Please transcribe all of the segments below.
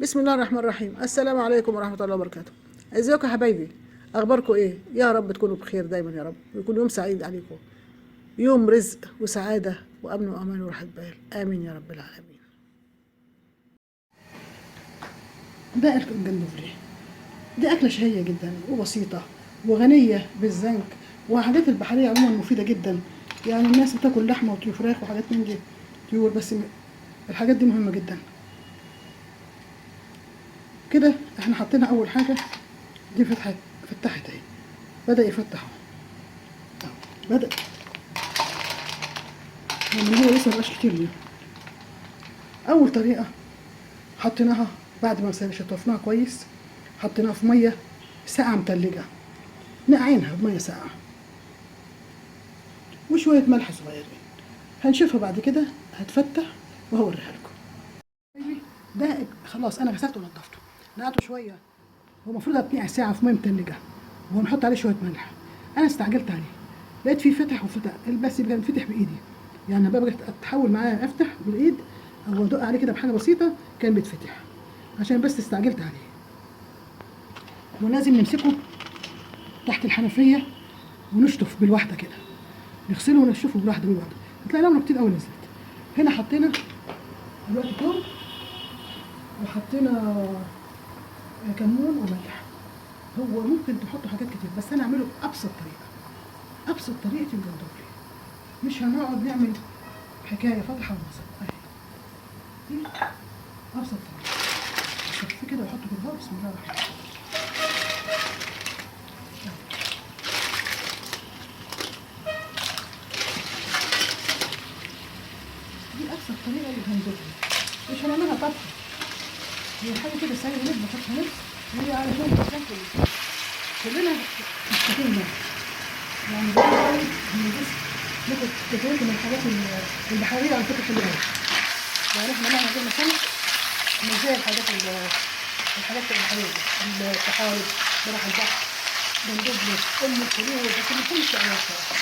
بسم الله الرحمن الرحيم. السلام عليكم ورحمة الله وبركاته. ازيكم يا حبايبي؟ اخباركم ايه؟ يا رب تكونوا بخير دايما يا رب، ويكون يوم سعيد عليكم، يوم رزق وسعادة وامن وامان وراحة بال، امين يا رب العالمين. ده الجندوفلي، دي اكله شهية جدا وبسيطة وغنيه بالزنك، وحاجات البحرية عموما مفيدة جدا. يعني الناس بتاكل لحمه وطيور فراخ وحاجات من دي طيور، بس الحاجات دي مهمة جدا. كده احنا حطينا اول حاجة دي، فتحت اهي، بدا يفتح اهو، بدا يعني هو لسه مبقاش كتير ليه. اول طريقه حطيناها بعد ما شطفناها كويس، حطيناها في مية ساقعه متلجه، نقعينها بميه ساقعه وشوية ملح صغيرين. هنشوفها بعد كده هتفتح وهوريها لكم. ده خلاص انا غسلته ونضفته، نقعته شوية، هو المفروض اتنقع ساعة في مية متلجه ونحط عليه شوية ملح. انا استعجلت عليه، لقيت فيه فتح وفتح، بس يبقى انفتح بايدي، يعني بقى اتحول معاه افتح بالايد او ادق عليه كده بحاجة بسيطة كان بيتفتح، عشان بس استعجلت عليه. ولازم نمسكه تحت الحنفية ونشطف بالواحده كده، نغسله ونشفه بالواحده بالواحده، هتلاقي لونه كتير قوي نزلت. هنا حطينا دلوقتي توم وحطينا كمون وملح. هو ممكن تحطوا حاجات كتير، بس انا اعمله بابسط طريقه، ابسط طريقه الجندوفلي. مش هنقعد نعمل حكاية فاتحة وبسط، اهي دي ابسط طريقه. شوف كده وحطه كده، بسم الله الرحمن الرحيم. دي ابسط طريقه للجندوفلي، مش هنعملها طبخه، هي حاجة كده سريعة نطبخ نفس هي علشان تاكل كلنا مستفيدين منها. يعني ده قوي ان الجسم ناخد كتير من الحاجات البحرية، على فكرة حلوة قوي. يعني احنا مهما جبنا سمك مش زي الحاجات البحرية دي، الطحالب، بلح البحر، جندوفلي، ام الخلول، بس ما كنتش انا بصراحة.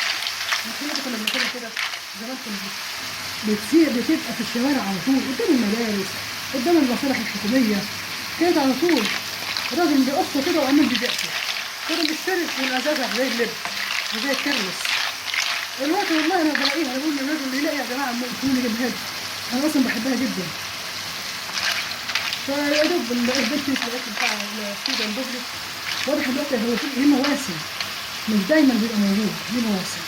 الخلول دي كنا بناكلها كده زمان، كنا بتبقى في الشوارع على طول، قدام المدارس، قدام المصالح الحكومية، كانت على طول الراجل بيقصه كده وعمال بيبيع فيها. كنا بنشتري ونعززها زي اللب وزي الترمس. الوقت والله انا بلاقيها، انا بقول للراجل اللي يلاقي يا جماعة ام الخلول يجيبها لي، انا اصلا بحبها جدا. فيا دوب البنت لقيت بتاع في جندوفلي. واضح دلوقتي هو في ليه مواسم، مش دايما بيبقى موجود، ليه مواسم،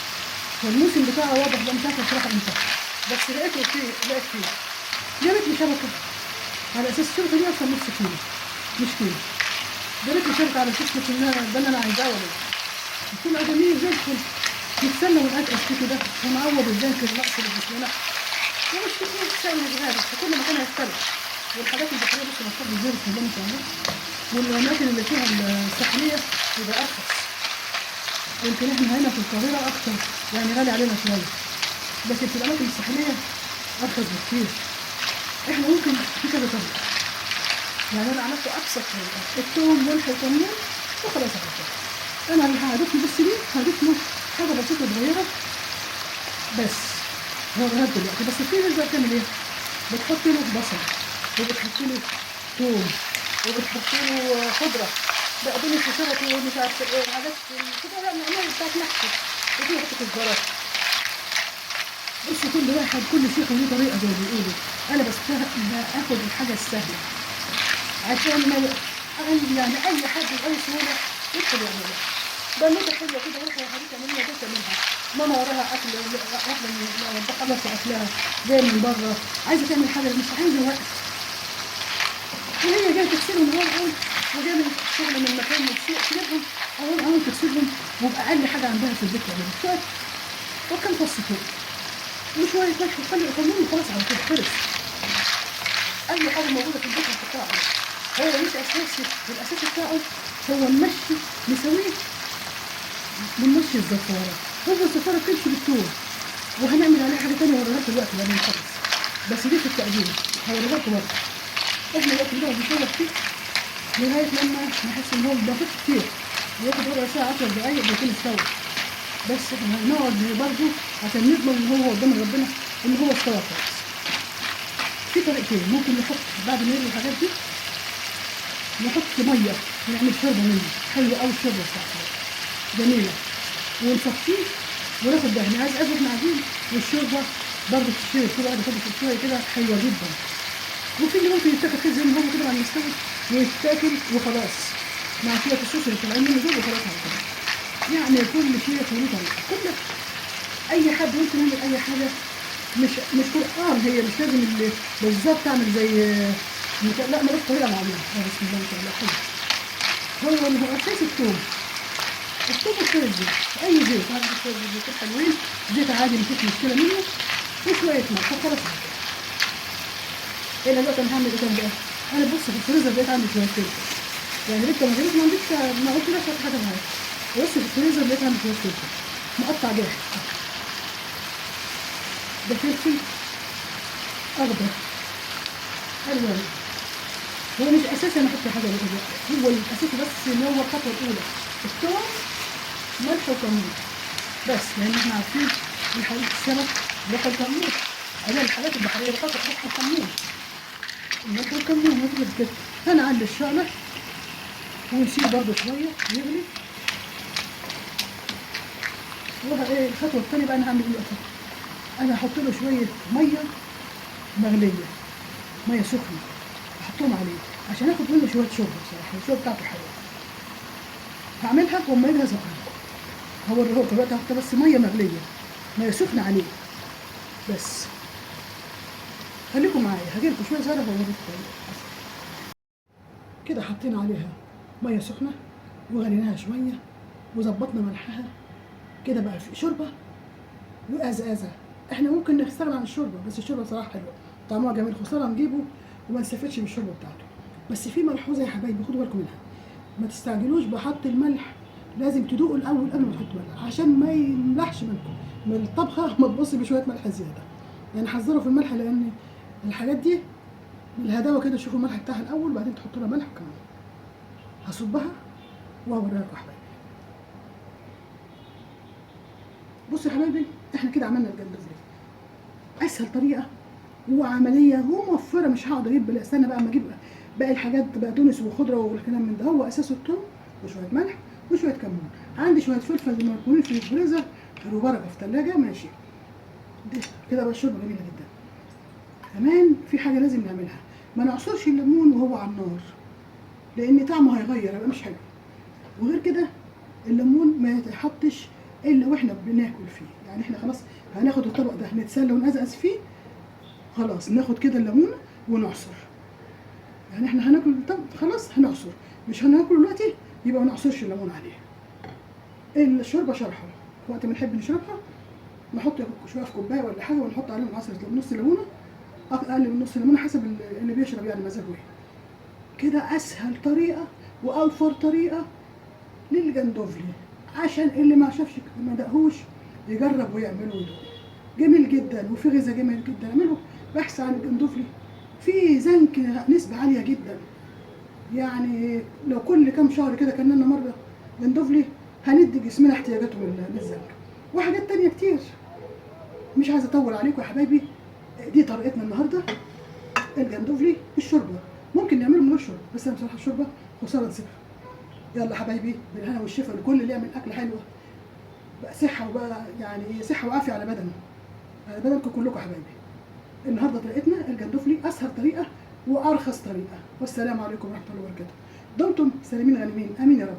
فالموسم بتاعه واضح بقى، مش عارفه بصراحة امتى، بس لقيته فيه، لقيت فيه. جابت لي شبكة على اساس الشبكة دي اصلا نص كيلو مش كيلو، جابت لي شبكة على اساس انها ده اللي انا عايزاه ولا ايه. قلت لها جميل زي الفل، نتسلى ونقفقف فيه كده ونعوض الزنك النقص اللي في جسمنا، ومش كتير سعر مش غالي، فكل مكان هيختلف. والحاجات البحرية بص مفتوح بالزيت بسم الله ما شاء الله، والاماكن اللي فيها الساحلية بيبقى ارخص. يمكن احنا هنا في القاهرة اكتر يعني غالي علينا شوية، لكن في الاماكن الساحلية ارخص بكتير. احنا ممكن في كذا طريقه، يعني انا عملت ابسط طريقه، الثوم ملح وكمون وخلاص على كده. انا اللي هضيف له بس دي، هضيف له حاجة بسيطة صغيرة بس، هو غير دلوقتي. بس في ناس بقى بتعمل ايه؟ بتحط له بصل وبتحط له ثوم وبتحط له خضرة، بقدونس وشبت ومش عارفه ايه وحاجات كده، لا نعمل بتاعت محشي، وفي حتة كزبره. بصوا كل واحد كل شيخ له طريقه زي ما بيقولوا. انا بس باخد الحاجة السهلة عشان ما يعني اي حد باي سهولة يدخل يعملها. بنوته حلوة كده، روحي يا حبيبتي اعملي لها دي تعملها، ماما وراها اكل، واحدة من خلصت اكلها جاية من بره عايزه تعمل حاجة مش عايزه وقت، وهي جاية تغسلهم اول اول، وجاية من الشغل من مكان من السوق تجيبهم اول اول تغسلهم، وباقل حاجة عندها في البيت تعملها شوية وكم فص ثوم وشوية ملح وخلي وكمون وخلاص على كده خلص. اي حاجة موجودة في البيت هنحطها عليه. هو مش اساسي، الاساسي بتاعه هو نمشي نسويه، بنمشي الزفاره، هو الزفاره بتمشي بالثوم، وهنعمل عليها حاجة ثانية هوريها لكم دلوقتي لما نخلص، بس دي في التقديم هوريها لكم برضه. احنا دلوقتي بنقعد نشوح فيه لغاية لما نحس ان هو ما بياخدش كتير، بياخد ربع ساعة 10 دقايق بيكون استوى، بس احنا هنقعد برضه عشان نضمن ان هو قدام ربنا ان هو استوى كويس. في طريقتين ممكن نحط بعد ما نغلي الحاجات دي، نحط مية ونعمل شوربة منه، حلوة قوي الشوربة بتاعته جميلة، ونصفيه وناخد ده نعزعزه واحنا قاعدين، والشوربه برضه تشرب كده بعد كده شوية كده، حلوة جدا. وفي اللي ممكن يتاكل كده زي ما هو كده بعد ما يستوي ويتاكل وخلاص، مع شوية الصوص اللي طالعين منه دول وخلاص على كده. يعني كل شيء له طريقه، كل اي حد ممكن يعمل اي حاجة، مش قران، هي مش لازم اللي بالظبط تعمل زي، لا ملوش طريقه معينة. بسم الله ما شاء الله حلو. هو اللي هو اساس الثوم، الثوم وشوية زيت، اي زيت، عندك شوية زيت حلوين، زيت عادي مفيش مشكلة منه، وشوية ملح وخلاص على كده. ايه دلوقتي انا هعمل ايه تاني بقى؟ انا بص في الفريزر لقيت عندي شوية فلفل، يعني لسه ما جريت، ما عنديش، ما قلتلكش حاجة معايا. بص في الفريزر لقيت عندي شوية فلفل مقطع جاهز، ده فلفل اخضر الوان. هو مش اساسي انا احط حاجة دلوقتي، هو الاساسي بس اللي هو الخطوة الاولى الثوم ملح وكمون بس، لان احنا عارفين الحاجات السمك ريحه الكمون، انا الحاجات البحرية بحط ريحه الكمون، الملح والكمون ما كده. هنعلي الشعلة ونسيبه برده شوية يغلي. وبقى ايه الخطوة الثانية بقى؟ انا هعمل ايه دلوقتي؟ انا هحط له شوية مية مغليه، مية سخنة، احطهم عليه عشان اخد منه شوية شوربة. بصراحة الشوربة بتاعته حلوة، هعملها واما يجهز هوريه لكم دلوقتي. هحط بس مية مغليه، مية سخنة عليه بس. خليكم معايا، هجيب لكم شوية صغيرة وهوريكم الطريقة. كده حطينا عليها مية سخنة وغليناها شوية وظبطنا ملحها كده، بقى في شوربة وازازه. احنا ممكن نستغنى عن الشوربة، بس الشوربة صراحة حلوة، طعمها جميل، خسارة نجيبه وما نستفدش بالشوربه بتاعته. بس في ملحوظة يا حبايبي خدوا بالكم منها، ما تستعجلوش بحط الملح، لازم تدوقوا الاول قبل ما تحطوا ملح عشان ما يملحش منكم من الطبخة، ما تبص بشوية ملح زيادة. يعني حذروا في الملح، لان الحاجات دي بالهداوه كده، شوفوا الملح بتاعها الاول وبعدين تحطوا لها ملح كمان. هصبها وهوريها لكم يا حبايبي. بصوا يا حبايبي، احنا كده عملنا الجندفلي، اسهل طريقه وعملية وموفره، مش هقعد اجيب، لا استنى بقى اما اجيب باقي الحاجات بقدونس وخضره والكلام من ده. هو اساسه الثوم وشوية ملح وشوية كمون، عندي شوية فلفل مركونين في الفريزر، خير وبركة في الثلاجة ماشي. ده كده بقى الشوربة جميلة جدا. كمان في حاجة لازم نعملها، ما نعصرش الليمون وهو على النار لان طعمه هيغير، هيبقى مش حلو. وغير كده الليمون ما يتحطش الا واحنا بناكل فيه، يعني احنا خلاص هناخد الطبق ده نتسلى ونقزقز فيه، خلاص ناخد كده الليمون ونعصر. يعني احنا هناكل طب خلاص هنعصر، مش هناكل دلوقتي يبقى ما نعصرش الليمون عليه. الشوربة شرحه وقت ما نحب نشربها نحط شوية في كوباية ولا حاجة، ونحط عليهم عصره نص ليمونه، اقل من نص ليمونه حسب اللي بيشرب يعني مزاجه ايه. كده اسهل طريقه واوفر طريقه للجندوفلي، عشان اللي ما شافش ما دقهوش يجرب ويعمله ويدوق. جميل جدا وفي غذاء جميل جدا. اعملوا بحث عن الجندوفلي، في زنك نسبة عالية جدا، يعني لو كل كام شهر كده كنا لنا مرة جندوفلي هندي جسمنا احتياجاته من الزنك وحاجات تانية كتير. مش عايزة اطول عليكم يا حبايبي، دي طريقتنا النهارده الجندوفلي بالشوربة. ممكن نعمله من غير شوربة، بس انا بصراحة الشوربة خسارة نسيبها. يلا حبايبي بالهنا والشفا لكل اللي يعمل اكل حلوة بقى، صحة وبقى يعني صحة وعافية على بدنه، على بدنكم كلكم حبايبي. النهارده طريقتنا الجندوفلي، اسهل طريقة وارخص طريقة. والسلام عليكم ورحمة الله وبركاته. دمتم سالمين غانمين، امين يا رب.